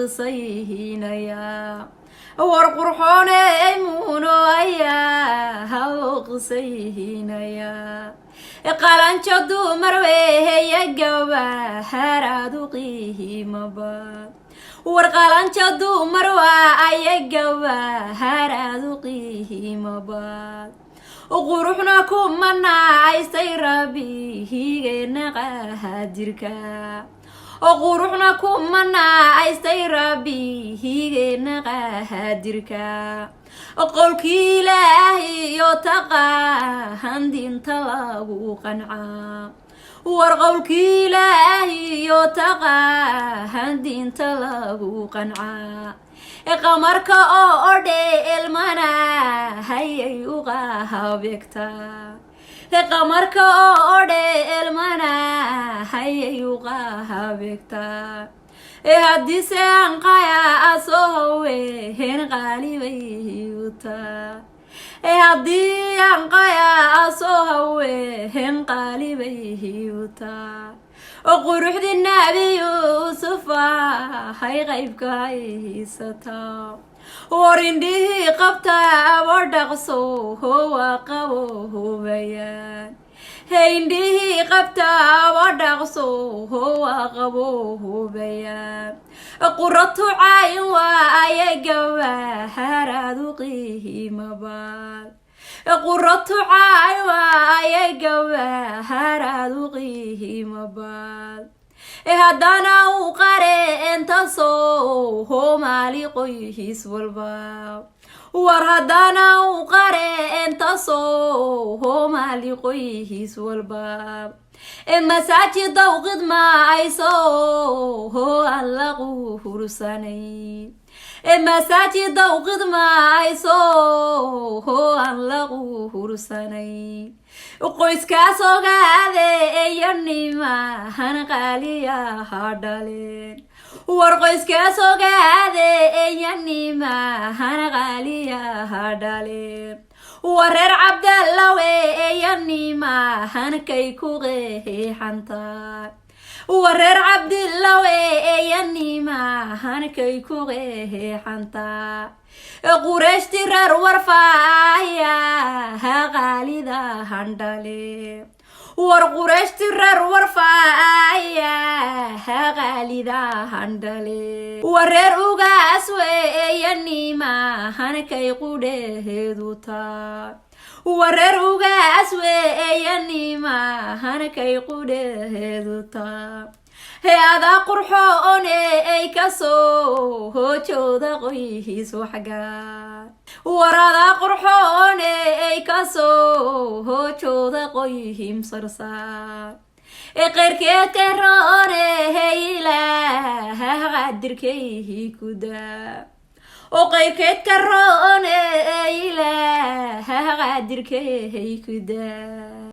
qisaynaya. War qurxooney muuno ayaa loo qisaynaya. Qalanjo dumar weheya, gawharaad u qiimaba. War qalanjo dumar waa aya, gawharaad u qiimaba. Quruxna kuma naaystay Rabbihigeena qaadirka. Quruxna kuma naaystay Rabbihigeena qaadirka. Qowlkii Ilaah iyo taqaahan diinta lagu qancaa. War qowlkii Ilaah iyo taqaahan diinta lagu qancaa. Qamarka oo dheelmana hayay u qaabeegtaa. Qamarka oo dheelmana hayay u qaabeegtaa. Haddiise aan qaya asoo haween qaalibay utaa. Haddii aan qaya asoo haween qaalibay utaa. Quruxdii Nabi Yuusufa hay qaybka haysataa. War indhihii qabta abo dhaqso waa qabo hubayaan. Indhihii qabta abo dhaqso waa qabo hubayaan. Quratu caayin waa aya, gawharaad u qiimabaan. Quratu caayin waa aya, gawharaad u qiimabaan. Haddana uu qare intasoo Soomaali qoys walba. War haddana uu qare intasoo Soomaali qoys walba. Masaajidow qidma ayso aan la quhursanayn. Masaajidow qidma ayso aan la quhursanayn. Qoyskaas ogaade iyo nimahan qaaliyaha dhaleen. War qoyskaas ogaade iyo nimahan qaaliyaha dhaleen. War reer Cabdallawe iyo nimahan kay ku qeexantaa. War reer Cabdillawe iyo nimahan kay ku qeexantaa. Qureeshti reer Warfaaya ha qaalida handhale. War Qureeshti reer Warfaaya ha qaalida handhale. War reer Ugaas weeya nimahan kay qudheheedu taa. War reer Ugaas weeya nimahan kay qudheheedu taa. Hay-adaa qurxoone ay kasoo hoojooda qoys waxgaar. Waradaa qurxoone ay kasoo hoojooda qoyhim sarsaar. Qeyrkeed karoone ilaah qaadirkayhi kudaa. Oo qeyrkeed karoone ilaah qaadirkayhi kudaa.